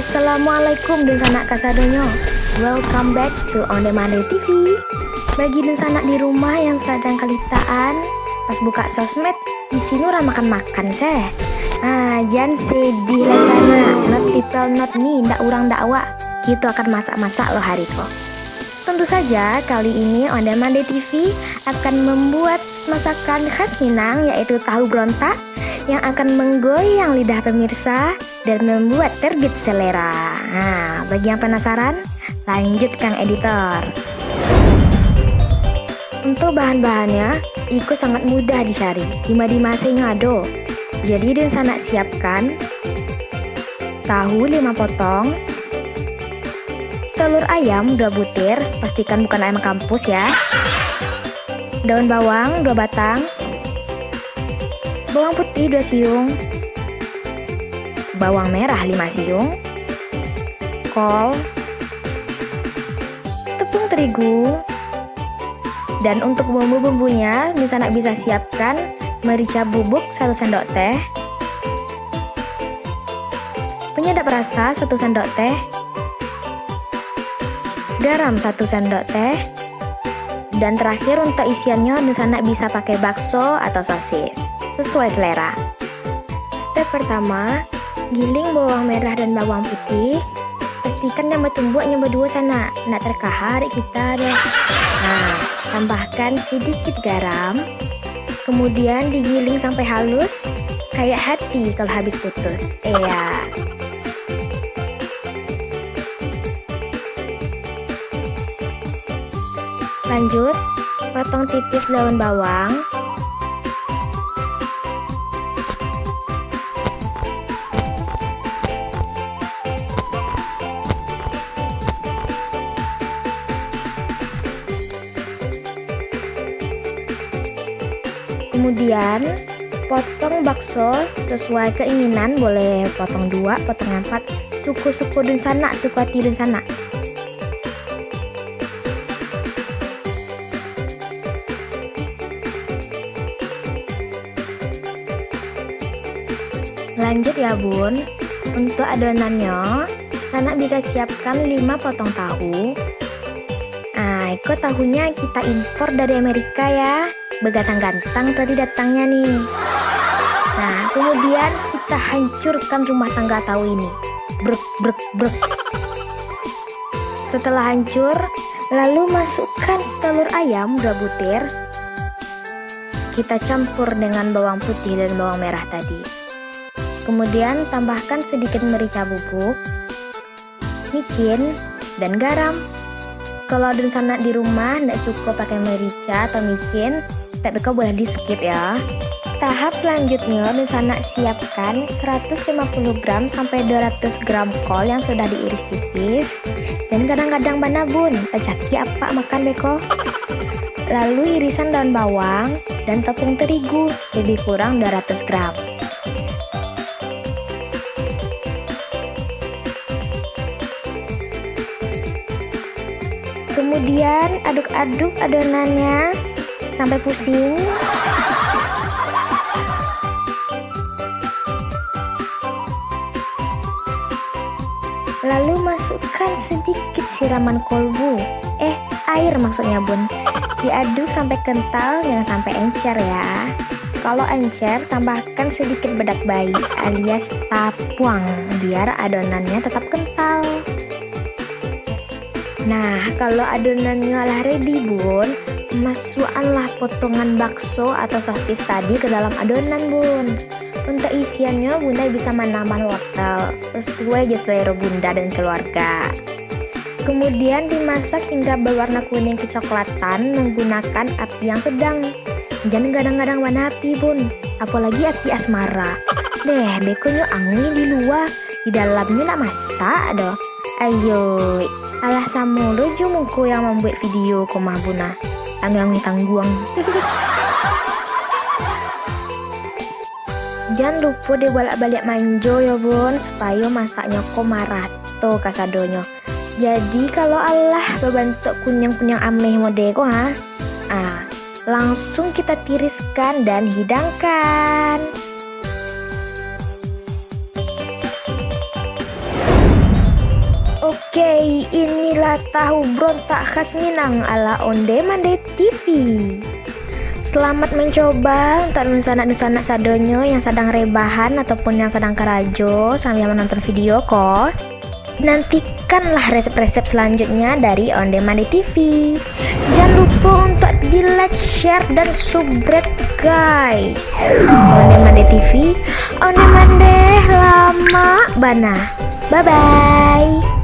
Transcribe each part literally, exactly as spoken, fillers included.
Assalamualaikum dunsanak kasadonyo. Welcome back to Onde Mande T V. Bagi dunsanak di rumah yang sadang kalitaan, pas buka sosmed, di sini urang makan-makan seh. Ah, jan sedih lah sanak, not people not me, ndak urang ndak awak. Kito akan masak-masak lo hari ko. Tentu saja, kali ini Onde Mande T V akan membuat masakan khas Minang, yaitu tahu berontak yang akan menggoyang lidah pemirsa dan membuat terbit selera. Nah, bagi yang penasaran, lanjut kang editor. Untuk bahan-bahannya, iko sangat mudah dicari. Dima-dima sajo ado. Jadi, dunsanak siapkan tahu lima potong, telur ayam dua butir, pastikan bukan ayam kampus ya. Daun bawang dua batang, bawang putih dua siung, bawang merah lima siung, kol, tepung terigu, dan untuk bumbu-bumbunya, dunsanak bisa siapkan merica bubuk satu sendok teh, penyedap rasa satu sendok teh, garam satu sendok teh, dan terakhir untuk isiannya, dunsanak bisa pakai bakso atau sosis, sesuai selera. Step pertama, giling bawang merah dan bawang putih. Pastikan jan batumbuak nyo baduo sanak, ndak terkahar kita doh. Nah, tambahkan sedikit garam. Kemudian digiling sampai halus, kayak hati kalau habis putus. Iya. Lanjut, potong tipis daun bawang. Kemudian, potong bakso sesuai keinginan, boleh potong dua, potong empat, suko-suko dunsanak, suko hati dunsanak. Lanjut ya, Bun. Untuk adonannyo, sanak bisa siapkan lima potong tahu. Ah, iko tahunyo kita impor dari Amerika ya. Bagantang-gantang tadi datangnya nih. Nah, kemudian kita hancurkan rumah tangga tahu ini. Bruk, bruk, bruk. Setelah hancur, lalu masukkan setelur ayam dua butir. Kita campur dengan bawang putih dan bawang merah tadi. Kemudian tambahkan sedikit merica bubuk, micin, dan garam. Kalau dunsanak di rumah ndak suko pakai merica atau micin, step iko boleh di-skip ya. Tahap selanjutnya, dunsanak siapkan seratus lima puluh gram sampai dua ratus gram kol yang sudah diiris tipis. Dan gadang-gadang bana, Bun, tacaki apak makan beko. Lalu irisan daun bawang dan tepung terigu, lebih kurang dua ratus gram. Kemudian aduk-aduk adonannya sampai pusing. Lalu masukkan sedikit siraman kolbu. Eh, air maksudnya, Bun. Diaduk sampai kental, jangan sampai encer ya. Kalau encer, tambahkan sedikit bedak bayi alias tapuang, biar adonannya tetap kental. Nah, kalau adonannyo lah ready, Bun, masuakanlah potongan bakso atau sosis tadi ke dalam adonan, Bun. Untuk isiannyo, Bunda bisa manambahan wortel, sesuai jo selero Bunda dan keluarga. Kemudian dimasak hingga berwarna kuning kecoklatan menggunakan api yang sedang. Jan gadang-gadang bana api, Bun. Apolagi api asmara. Deh, bekonyo angin di lua, di dalamnyo nak masak doh. Ayo, alah samo lo jo muko yang mambuek video ko mah, Bun ah. Tangguang-tangguang. Jan lupo dibolak-baliak manjo yo, Bun, supayo masaknyo ko marato kasadonyo. Jadi, kalau alah babantuak kuniang-kuniang ameh mode ko, ha? Ah, langsung kita tiriskan dan hidangkan. Yeay, inilah tahu brontak khas Minang ala Onde Mande T V. Selamat mencoba untuk dunsanak-dunsanak sadonyo yang sadang rebahan ataupun yang sadang karajo sambil menonton video ko. Nantikanlah resep-resep selanjutnya dari Onde Mande T V. Jan lupo untuk di-like, share, dan subscribe, guys. Onde Mande T V, Onde Mande lamak bana. Bye-bye.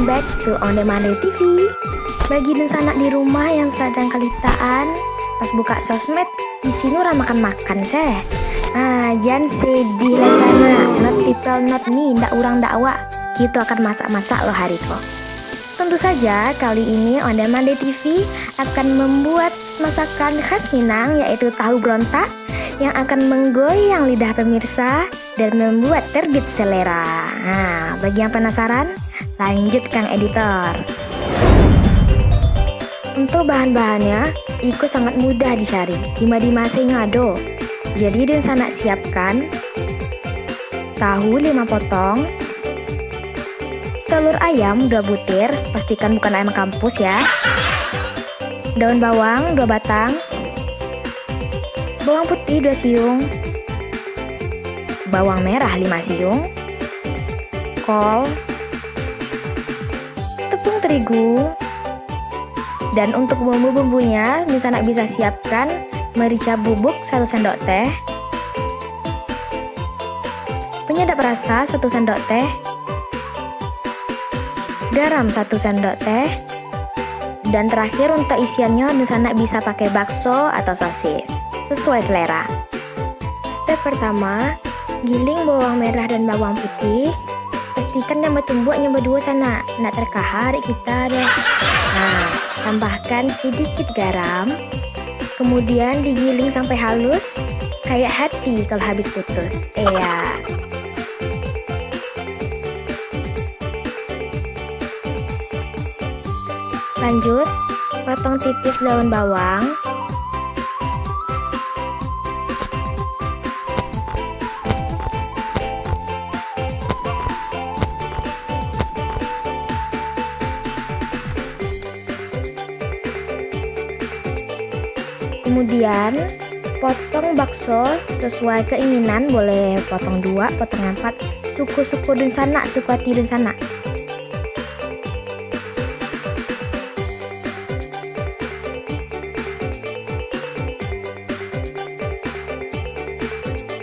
Back to Onde Mande T V. Bagi dunsanak di rumah yang sadang kalitaan, pas buka sosmed, di sini urang makan-makan seh. Ah, jan sedih lah sanak, not people, not me, ndak urang, ndak awak. Kito akan masak-masak lo hari ko. Tentu saja, kali ini Onde Mande T V akan membuat masakan khas Minang, yaitu tahu berontak, yang akan menggoyang lidah pemirsa dan membuat terbit selera. Nah, bagi yang penasaran, lanjut kang editor. Untuk bahan-bahannya, iko sangat mudah dicari, dima-dima sajo ado. Jadi, dunsanak siapkan tahu lima potong, telur ayam dua butir, pastikan bukan ayam kampus ya. Daun bawang dua batang, bawang putih dua siung, bawang merah lima siung, kol, tepung terigu, dan untuk bumbu-bumbunya, dunsanak bisa siapkan merica bubuk satu sendok teh, penyedap rasa satu sendok teh, garam satu sendok teh, dan terakhir untuk isiannya, dunsanak bisa pakai bakso atau sosis, sesuai selera. Step pertama, giling bawang merah dan bawang putih. Pastikan jan batumbuak, jan baduo sanak, nak terkahar kita deh. Nah, tambahkan sedikit garam. Kemudian digiling sampai halus, kayak hati kalau habis putus. Iya. Lanjut, potong tipis daun bawang. Kemudian, potong bakso sesuai keinginan, boleh potong dua, potong empat, suko-suko dunsanak, suko ati dunsanak.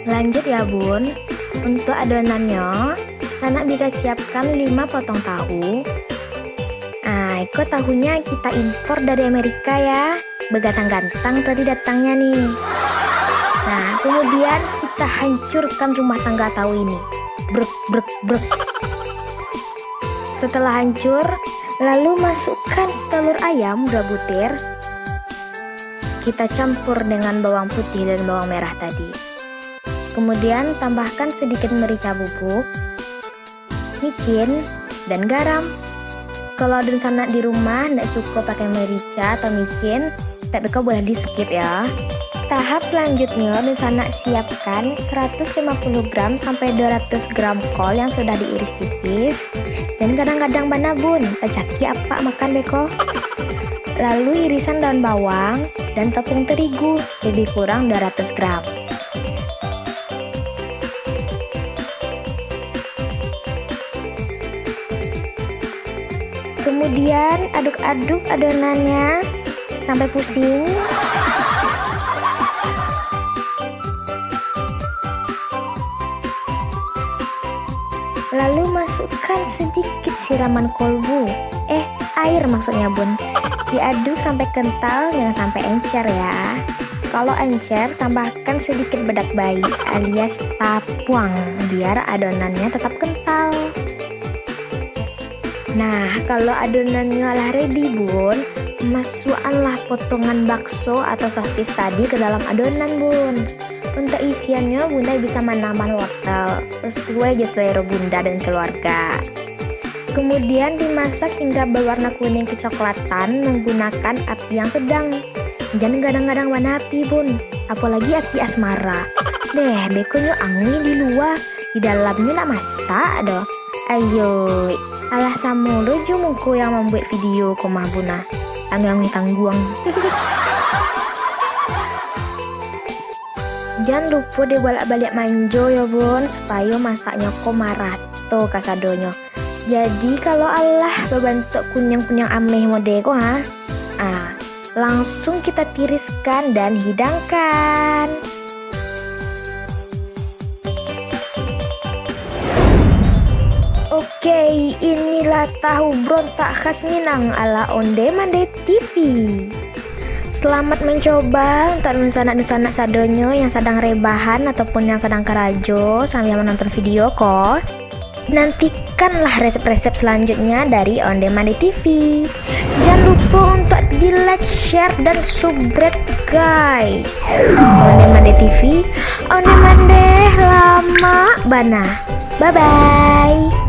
Lanjut ya, Bun. Untuk adonannyo, sanak bisa siapkan lima potong tahu. Ah, iko tahunyo kita impor dari Amerika ya. Bagantang-gantang tadi datangnyo nih. Nah, kemudian kita hancurkan rumah tangga tahu ini. Bruk, bruk, bruk. Setelah hancur, lalu masukkan setelur ayam dua butir. Kita campur dengan bawang putih dan bawang merah tadi. Kemudian tambahkan sedikit merica bubuk, micin, dan garam. Kalau dunsanak di rumah ndak suko pakai merica atau micin, step iko boleh di-skip ya. Tahap selanjutnya, dunsanak siapkan seratus lima puluh gram sampai dua ratus gram kol yang sudah diiris tipis. Dan gadang-gadang bana, Bun, tacaki apak makan beko. Lalu irisan daun bawang dan tepung terigu, lebih kurang dua ratus gram. Kemudian aduk-aduk adonannya sampai pusing. Lalu masukkan sedikit siraman kolbu. Eh, air maksudnya, Bun. Diaduk sampai kental, jangan sampai encer ya. Kalau encer, tambahkan sedikit bedak bayi alias tapuang, biar adonannya tetap kental. Nah, kalau adonannyo lah ready, Bun, masukanlah potongan bakso atau sosis tadi ke dalam adonan, Bun. Untuk isiannyo, Bunda bisa manambahan wortel, sesuai jo selero Bunda dan keluarga. Kemudian dimasak hingga berwarna kuning kecoklatan menggunakan api yang sedang. Jan gadang-gadang bana api, Bun. Apolagi api asmara. Deh, bekonyo anguih di lua, di dalamnyo nak masak doh. Ayoi, alah samo lo jo muko yang mambuek video ko mah, Bun, ah. Anguih-anguih tangguang. Jan lupo dibolak-baliak manjo yo, Bun, supayo masaknyo ko marato kasadonyo. Jadi, kalau alah babantuak kuniang-kuniang ameh mode ko, ha? Ah, langsung kita tiriskan dan hidangkan. Oke, inilah tahu berontak khas Minang ala Onde Mande T V. Selamat mencoba untuk dunsanak-dunsanak sadonyo yang sadang rebahan ataupun yang sadang karajo sambil menonton video ko. Nantikanlah resep-resep selanjutnya dari Onde Mande T V. Jangan lupa untuk di like, share, dan subscribe, guys. Onde Mande T V, Onde Mande lama bana. Bye-bye.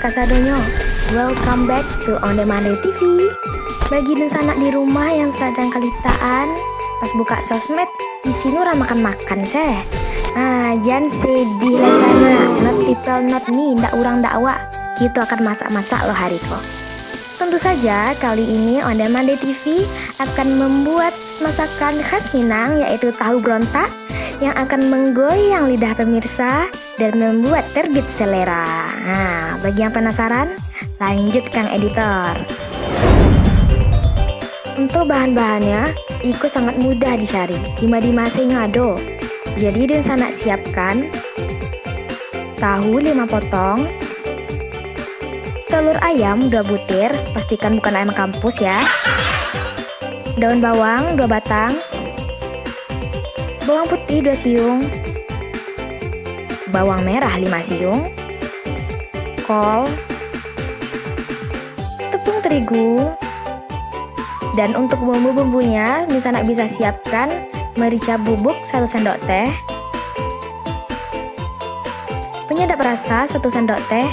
Sadonyo, welcome back to Onde Mande T V. Bagi dunsanak di rumah yang sadang kalitaan, pas buka sosmed, isinyo urang makan-makan seh. Ah, jan sedih lah sanak, not people, not me, ndak urang, ndak awak. Kito akan masak-masak lo hari ko. Tentu saja, kali ini Onde Mande T V akan membuat masakan khas Minang, yaitu tahu berontak, yang akan menggoyang lidah pemirsa dan membuat terbit selera. Nah, bagi yang penasaran, lanjut Kang Editor. Untuk bahan-bahannya, iko sangat mudah dicari, dima-dima sajo ado. Jadi, dunsanak siapkan tahu lima potong, telur ayam dua butir, pastikan bukan ayam kampus ya. Daun bawang dua batang, bawang putih dua siung, bawang merah lima siung, kol, tepung terigu, dan untuk bumbu-bumbunya, dunsanak bisa siapkan merica bubuk satu sendok teh, penyedap rasa satu sendok teh,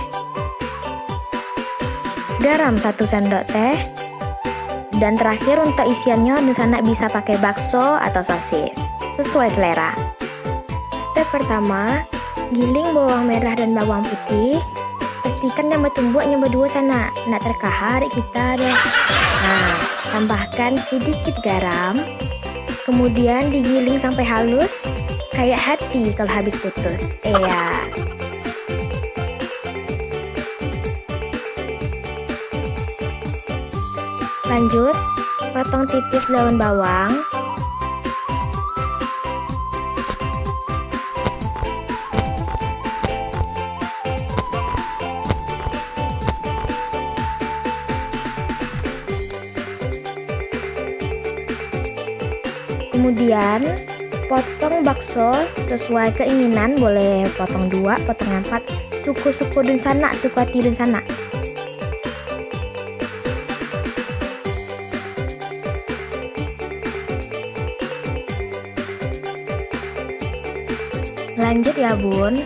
garam satu sendok teh, dan terakhir untuk isiannya, dunsanak bisa pakai bakso atau sosis, sesuai selera. Step pertama, giling bawang merah dan bawang putih. Pastikan jan batumbuak, jan baduo sanak, nak terkahar kita doh. Nah, tambahkan sedikit garam. Kemudian digiling sampai halus, kayak hati kalau habis putus. Iya. Lanjut, potong tipis daun bawang. Kemudian, potong bakso sesuai keinginan, boleh potong dua, potong empat, suko-suko dunsanak, suko hati dunsanak. Lanjut ya, Bun.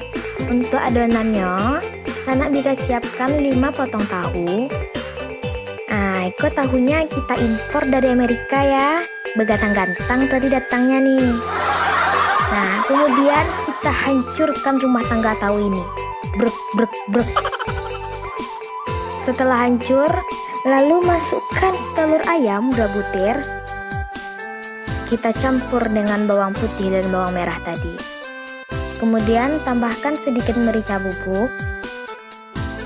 Untuk adonannyo, sanak bisa siapkan lima potong tahu. Ah, iko tahunya kita impor dari Amerika ya. Bagantang-gantang tadi datangnyo nih. Nah, kemudian kita hancurkan rumah tangga tahu ini. Bruk, bruk, bruk. Setelah hancur, lalu masukkan setelur ayam dua butir. Kita campur dengan bawang putih dan bawang merah tadi. Kemudian tambahkan sedikit merica bubuk,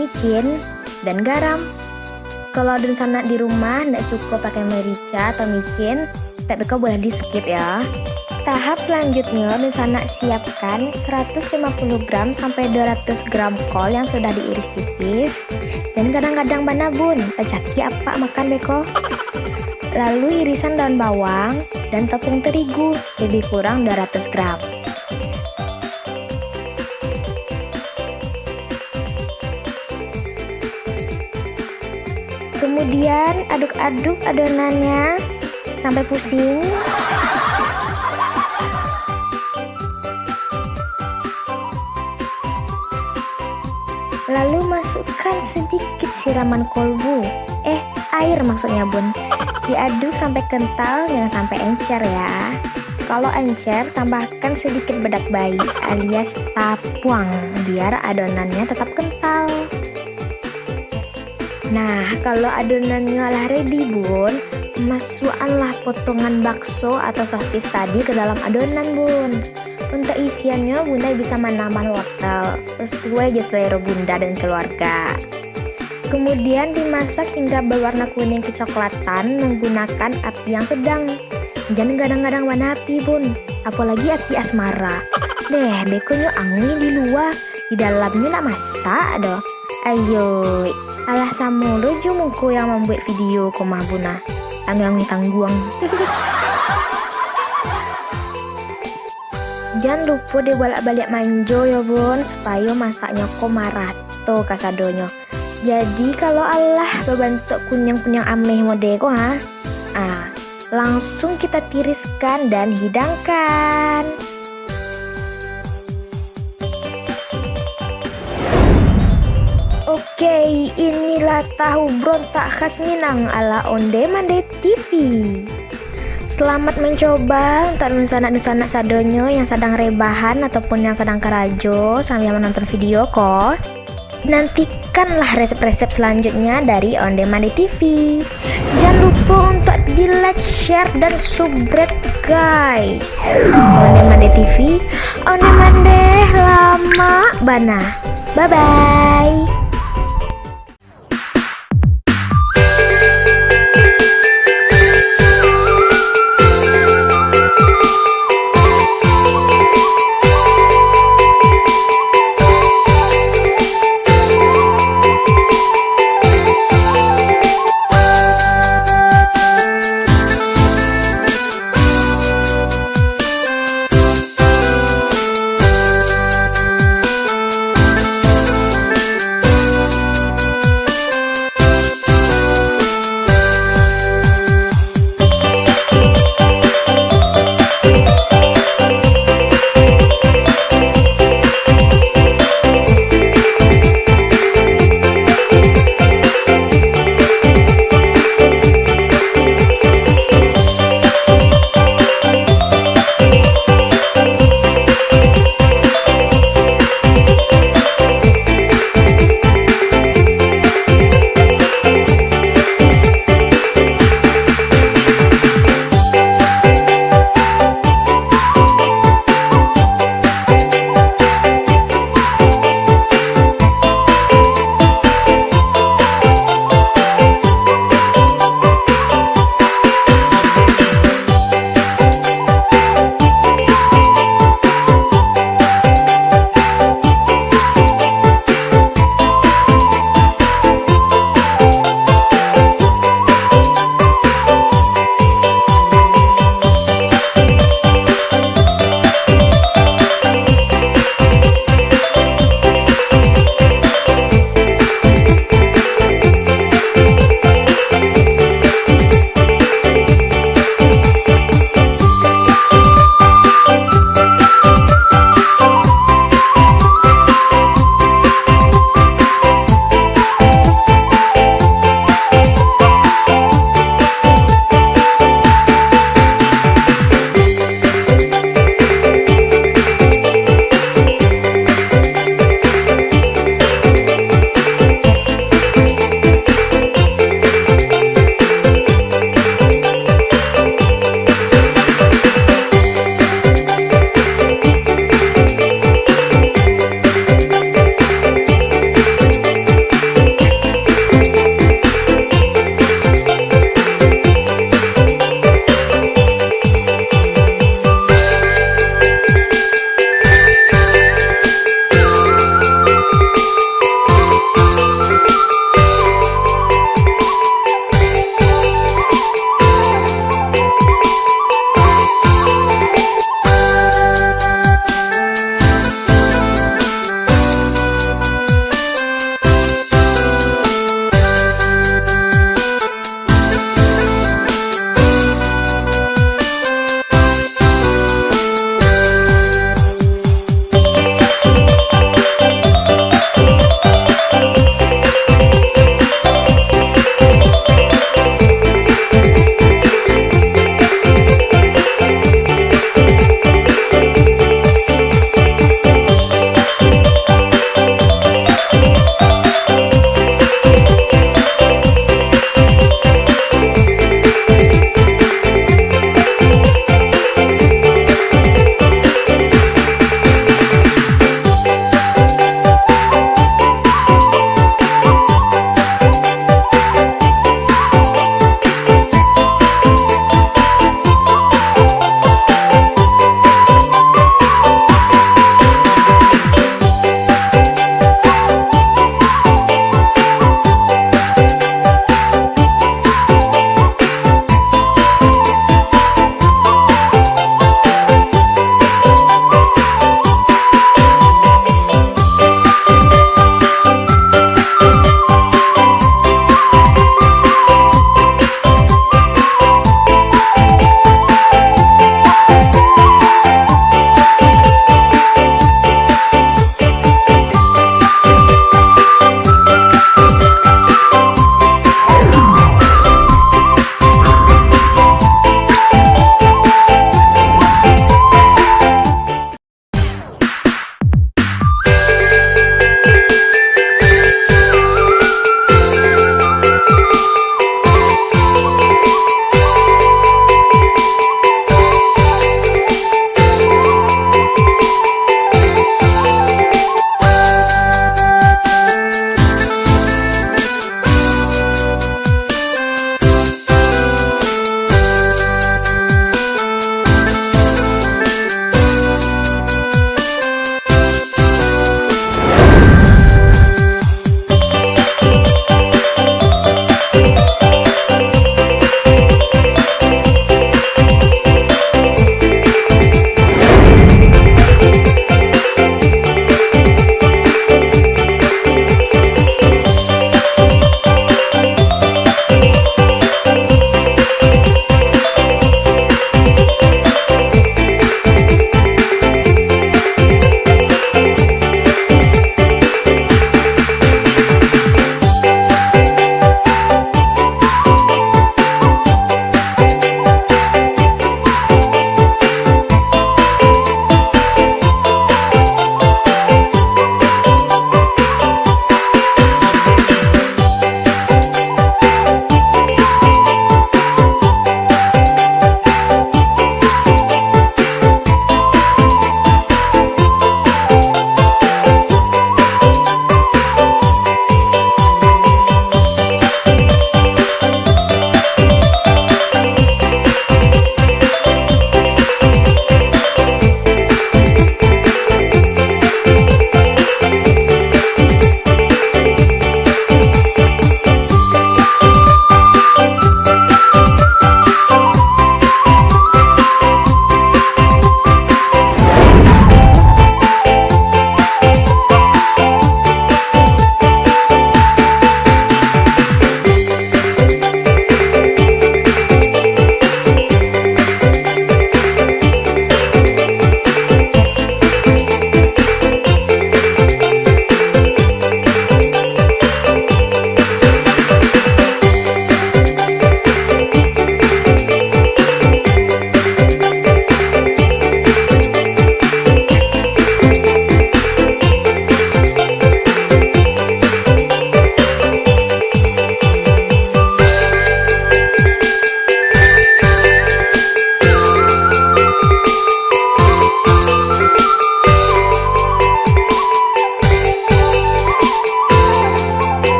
micin, dan garam. Kalau dunsanak di rumah ndak suko pakai merica atau micin, step iko boleh di-skip ya. Tahap selanjutnya, dunsanak siapkan seratus lima puluh gram sampai dua ratus gram kol yang sudah diiris tipis. Jan gadang-gadang bana, Bun, tacaki apak makan beko. Lalu irisan daun bawang dan tepung terigu, lebih kurang dua ratus gram. Kemudian aduk-aduk adonannya sampai pusing. Lalu masukkan sedikit siraman kolbu. Eh, air maksudnya, Bun. Diaduk sampai kental, jangan sampai encer ya. Kalau encer, tambahkan sedikit bedak bayi alias tapuang, biar adonannya tetap kental. Nah, kalau adonannyo lah ready, Bun, masukanlah potongan bakso atau sosis tadi ke dalam adonan, Bun. Untuk isiannyo, Bunda bisa manambah wortel, sesuai jo selero Bunda dan keluarga. Kemudian dimasak hingga berwarna kuning kecoklatan menggunakan api yang sedang. Jan gadang-gadang bana api, Bun, apolagi api asmara. Deh, bekonyo anguih di lua, di dalamnyo nak masak doh. Ayoi, alah samo lo jo muko yang mambuek video ko mah, Bun, ah. Tangguang-tangguang. Jan lupo dibolak-baliak manjo yo, Bun, supayo masaknyo ko marato kasadonyo. Jadi, kalau alah babantuak kuniang-kuniang ameh mode ko, ha? Ah, langsung kita tiriskan dan hidangkan. Oke. Oke, inilah tahu berontak khas Minang ala Onde Mande T V. Selamat mencoba untuk dunsanak-dunsanak sadonyo yang sadang rebahan ataupun yang sadang karajo sambil menonton video ko. Nantikanlah resep-resep selanjutnya dari Onde Mande T V. Jangan lupa untuk di-like, share, dan subscribe, guys. Onde Mande T V, Onde Mande lama bana. Bye-bye.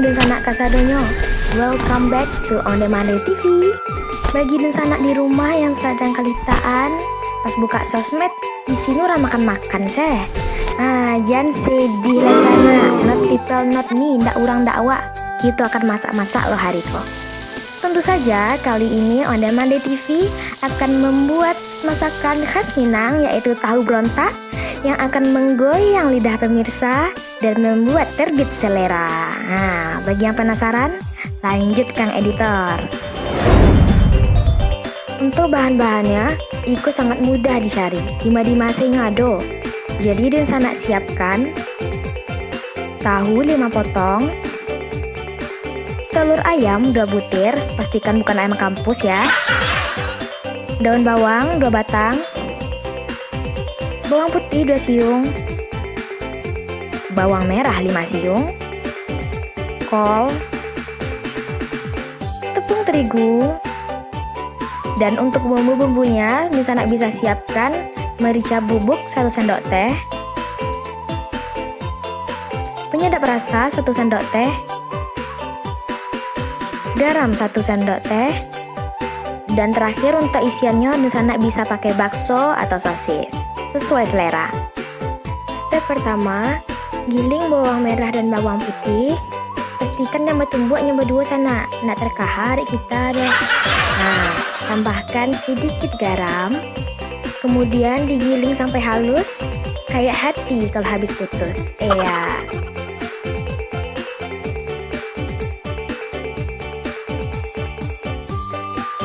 Dunsanak kasadonyo, welcome back to Onde Mande T V. Bagi dunsanak di rumah yang sadang kalitaan, pas buka sosmed, isinyo urang makan-makan seh. Ah, jan sedih lah sanak, not people, not me, ndak urang, ndak awak. Kito akan masak-masak lo hari ko. Tentu saja, kali ini Onde Mande T V akan membuat masakan khas Minang, yaitu tahu berontak, yang akan menggoyang lidah pemirsa dan membuat terbit selera. Nah, bagi yang penasaran, lanjut Kang Editor. Untuk bahan-bahannya, iko sangat mudah dicari, dima-dima sajo ado. Jadi, dunsanak siapkan tahu lima potong, telur ayam dua butir, pastikan bukan ayam kampus ya. Daun bawang dua batang, bawang putih dua siung, bawang merah lima siung, kol, tepung terigu, dan untuk bumbu-bumbunya, dunsanak bisa siapkan merica bubuk satu sendok teh, penyedap rasa satu sendok teh, garam satu sendok teh, dan terakhir untuk isiannyo, dunsanak bisa pakai bakso atau sosis, sesuai selera. Step pertama, giling bawang merah dan bawang putih. Pastikan yang batumbuak yang baduo sanak, nak terkahar kita deh. Nah, tambahkan sedikit garam, kemudian digiling sampai halus, kayak hati kalau habis putus. Iya.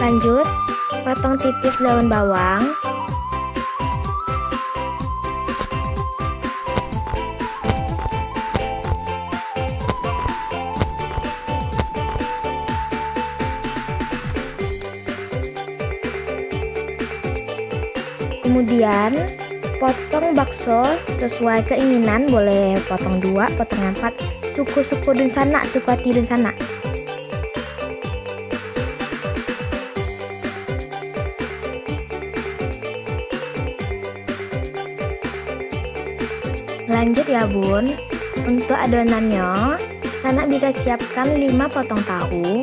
Lanjut, potong tipis daun bawang. Kemudian, potong bakso sesuai keinginan, boleh potong dua, potong empat, suko-suko dunsanak, suko hati dunsanak. Lanjut ya, Bun. Untuk adonannyo, sanak bisa siapkan lima potong tahu.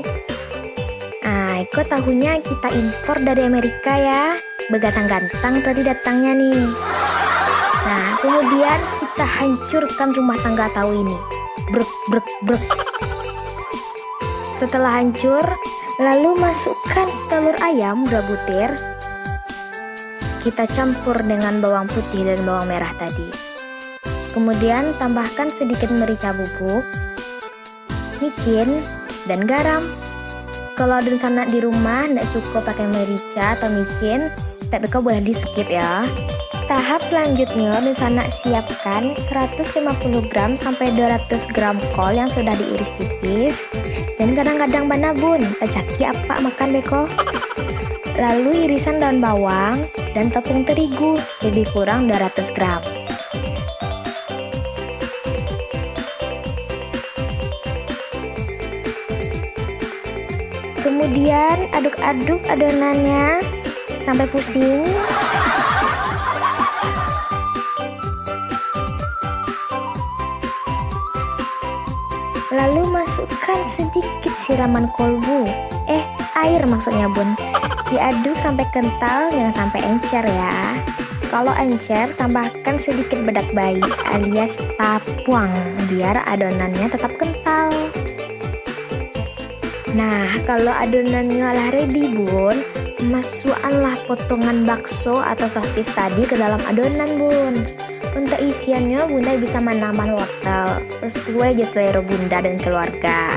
Ah, iko tahunyo kita impor dari Amerika ya. Begatang-gatang tadi datangnyo nih. Nah, kemudian kita hancurkan rumah tangga tahu ini. Bruk, bruk, bruk. Setelah hancur, lalu masukkan setelur ayam dua butir. Kita campur dengan bawang putih dan bawang merah tadi. Kemudian tambahkan sedikit merica bubuk, micin, dan garam. Kalau dunsanak di rumah ndak suko pakai merica atau micin, step iko boleh di-skip ya. Tahap selanjutnyo, dunsanak siapkan seratus lima puluh gram sampai dua ratus gram kol yang sudah diiris tipis. Dan gadang-gadang bana, Bun, tacaki apak makan beko. Lalu irisan daun bawang dan tepung terigu, lebih kurang dua ratus gram. Kemudian aduk-aduk adonannya sampai pusing. Lalu masukkan sedikit siraman kolbu. Eh, air maksudnya, Bun. Diaduk sampai kental, jangan sampai encer ya. Kalau encer, tambahkan sedikit bedak bayi alias tapuang, biar adonannya tetap kental. Nah, kalau adonannyo lah ready, Bun, masukanlah potongan bakso atau sosis tadi ke dalam adonan, Bun. Untuk isiannyo, Bunda bisa manambahan wortel, sesuai jo selero Bunda dan keluarga.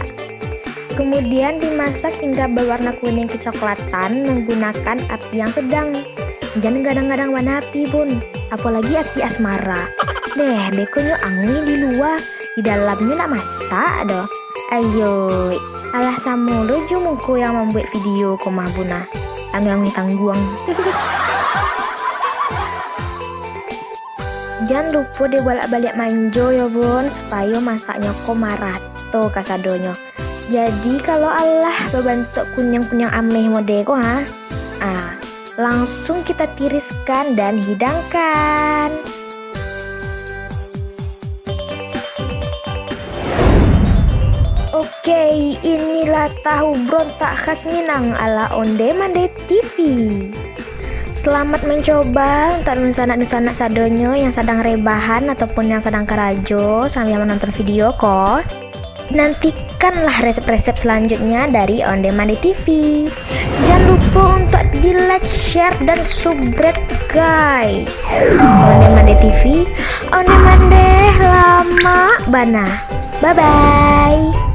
Kemudian dimasak hingga berwarna kuning kecoklatan menggunakan api yang sedang. Jan gadang-gadang bana api, Bun. Apolagi api asmara. Deh, bekonyo angin di lua, di dalamnyo nak masak doh. Ayoi, alah samo lo jo muko yang mambuek video ko mah, Bun ah. Tangguang-tangguang. Jan lupo dibolak-baliak manjo yo, Bun, supayo masaknyo ko marato kasadonyo. Jadi, kalau alah babantuak kuniang-kuniang ameh mode ko, ha? Ah, langsung kita tiriskan dan hidangkan. Oke. Tahu brontak khas Minang ala Onde Mande T V. Selamat mencoba untuk dunsanak-dunsanak sadonyo yang sadang rebahan ataupun yang sadang karajo sambil menonton video ko. Nantikanlah resep-resep selanjutnya dari Onde Mande T V. Jangan lupa untuk di-like, share, dan subscribe, guys. Onde Mande T V, Onde Mande lama bana. Bye-bye.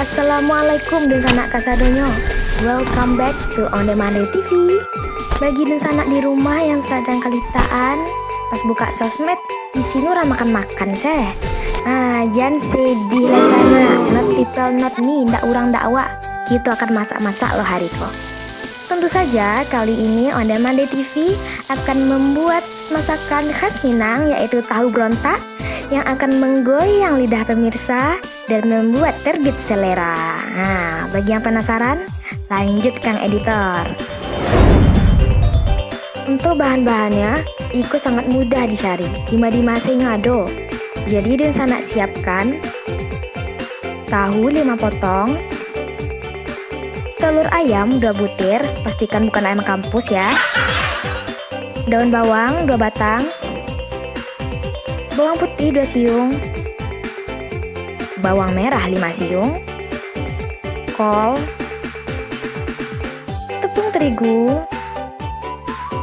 Assalamualaikum dunsanak kasadonyo. Welcome back to Onde Mande T V. Bagi dunsanak di rumah yang sadang kalitaan, pas buka sosmed, di sini urang makan-makan seh. Ah, jan sedih lah sanak, not people not me, ndak urang ndak awak. Kito akan masak-masak lo hari ko. Tentu saja, kali ini Onde Mande T V akan membuat masakan khas Minang, yaitu tahu berontak yang akan menggoyang lidah pemirsa dan membuat tergit selera. Nah, bagi yang penasaran, lanjut Kang Editor. Untuk bahan-bahannya, iko sangat mudah dicari, dima-dima sajo ado. Jadi, dunsanak siapkan tahu lima potong, telur ayam dua butir, pastikan bukan ayam kampus ya. Daun bawang dua batang, bawang putih dua siung, bawang merah lima siung, kol, tepung terigu,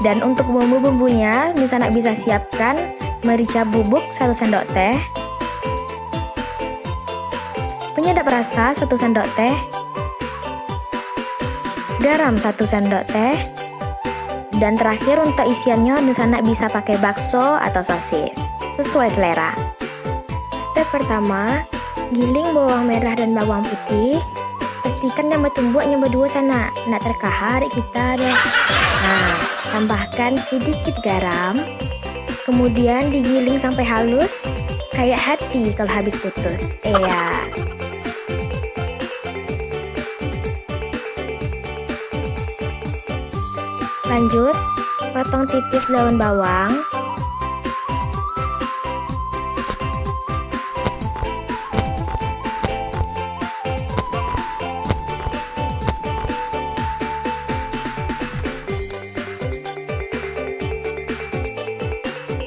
dan untuk bumbu-bumbunya, dunsanak bisa siapkan merica bubuk satu sendok teh, penyedap rasa satu sendok teh, garam satu sendok teh, dan terakhir untuk isiannya, dunsanak bisa pakai bakso atau sosis, sesuai selera. Step pertama, giling bawang merah dan bawang putih. Pastikan jan batumbuak nyo baduo sanak, ndak terkahar kita doh. Nah, tambahkan sedikit garam, kemudian digiling sampai halus, kayak hati kalau habis putus. Iya. Lanjut, potong tipis daun bawang.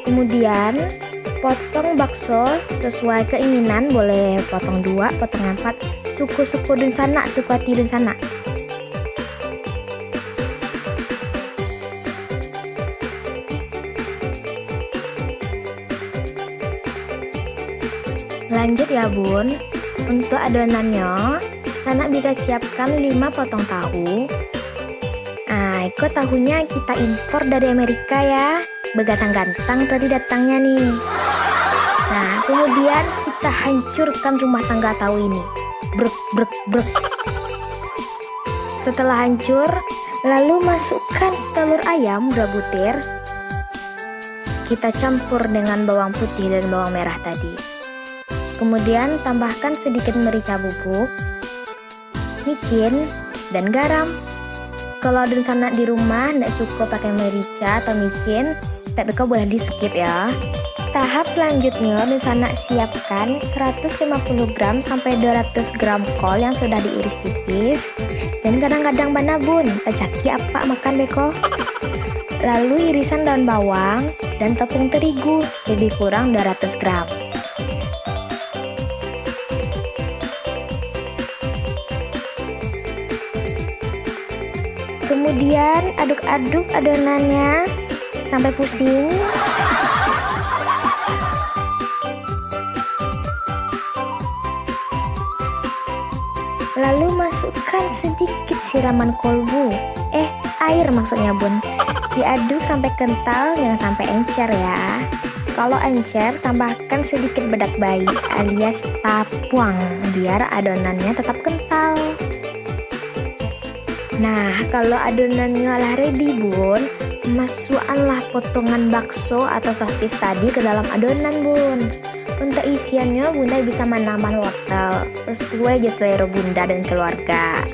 Kemudian, potong bakso sesuai keinginan, boleh potong dua, potong empat, suko-suko dunsanak, suko hati dunsanak. Lanjut ya, Bun. Untuk adonannyo, sanak bisa siapkan lima potong tahu. Ah, iko tahunya kita impor dari Amerika ya. Bagantang-gantang tadi datangnya nih. Nah, kemudian kita hancurkan rumah tangga tahu ini. Bruk, bruk, bruk. Setelah hancur, lalu masukkan setelur ayam dua butir. Kita campur dengan bawang putih dan bawang merah tadi. Kemudian tambahkan sedikit merica bubuk, micin, dan garam. Kalau dunsanak di rumah ndak suko pakai merica atau micin, step iko boleh di-skip ya. Tahap selanjutnya, dunsanak siapkan seratus lima puluh gram sampai dua ratus gram kol yang sudah diiris tipis. Jan gadang-gadang bana, Bun, racaki apak makan beko. Lalu irisan daun bawang dan tepung terigu, lebih kurang dua ratus gram. Kemudian aduk-aduk adonannya sampai pusing. Lalu masukkan sedikit siraman kolbu. Eh, air maksudnya, Bun. Diaduk sampai kental, jangan sampai encer ya. Kalau encer, tambahkan sedikit bedak bayi alias tapuang, biar adonannya tetap kental. Nah, kalau adonannyo lah ready, Bun, masuakanlah potongan bakso atau sosis tadi ke dalam adonan, Bun. Untuk isiannyo, Bunda bisa manambahan wortel, sesuai jo selero Bunda dan keluarga.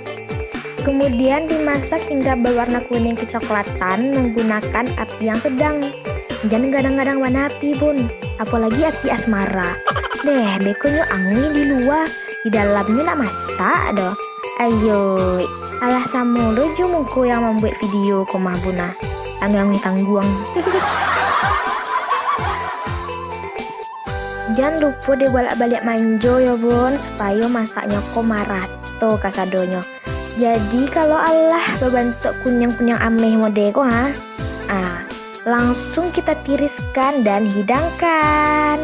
Kemudian dimasak hingga berwarna kuning kecoklatan menggunakan api yang sedang. Jan gadang-gadang bana api, Bun. Apolagi api asmara. Deh, bekonyo anguih di lua, di dalamnyo nak masak doh. Ayo, alah samo lo jo muko yang mambuek video ko mah, Bun ah. Anguih-anguih tangguang. Jan lupo dibolak-baliak manjo yo, Bun, supayo masaknyo ko marato kasadonyo. Jadi, kalau alah babantuak kuniang-kuniang ameh mode ko, ha? Ah, langsung kita tiriskan dan hidangkan.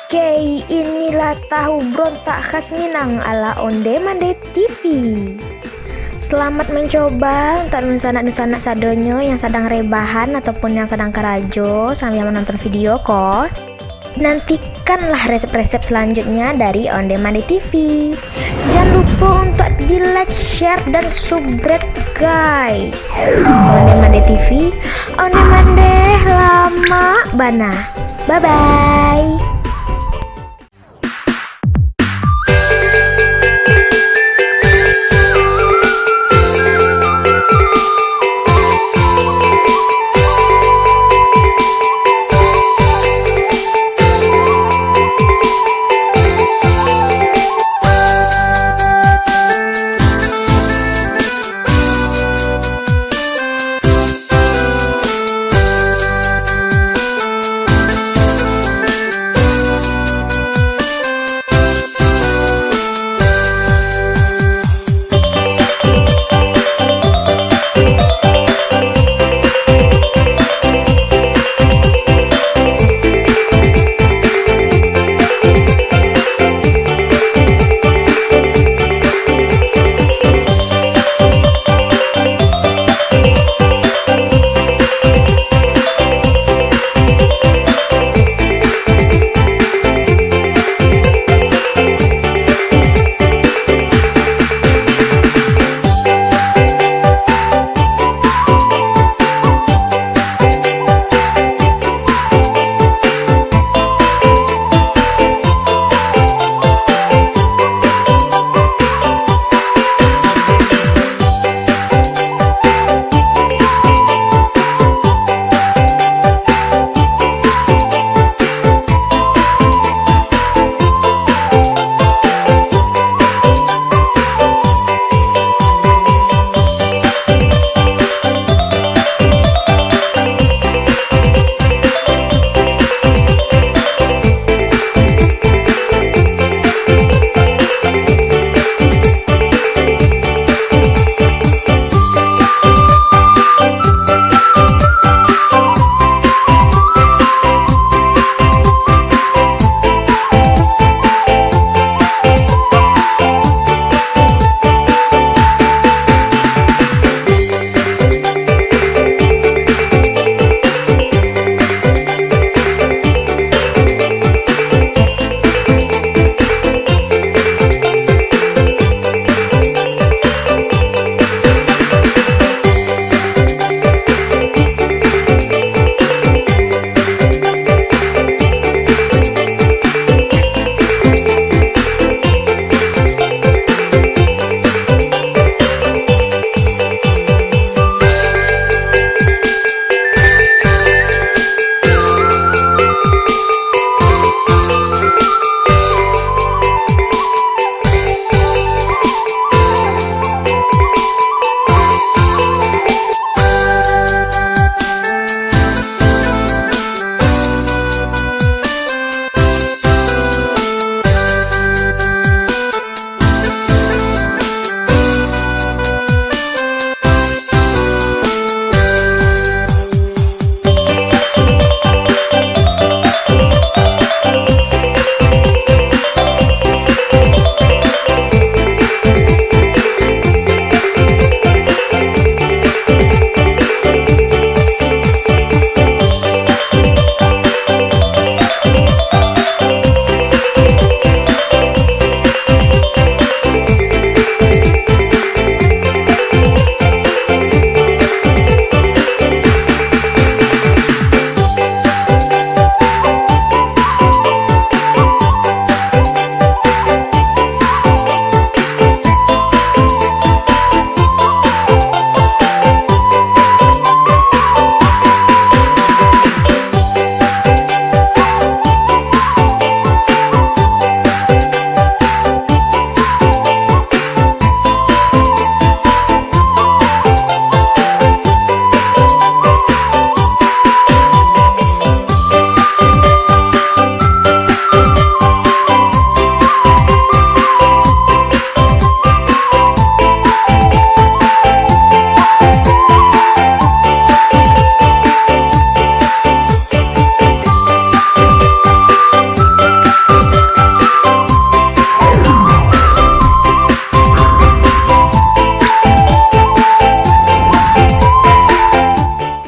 Oke, inilah tahu berontak khas Minang ala Onde Mande T V. Selamat mencoba untuk dunsanak-dunsanak sadonyo yang sadang rebahan ataupun yang sadang karajo sambil menonton video ko. Nantikanlah resep-resep selanjutnya dari Onde Mande T V. Jangan lupa untuk di-like, share, dan subscribe, guys. Onde Mande T V, Onde Mande lama bana. Bye-bye.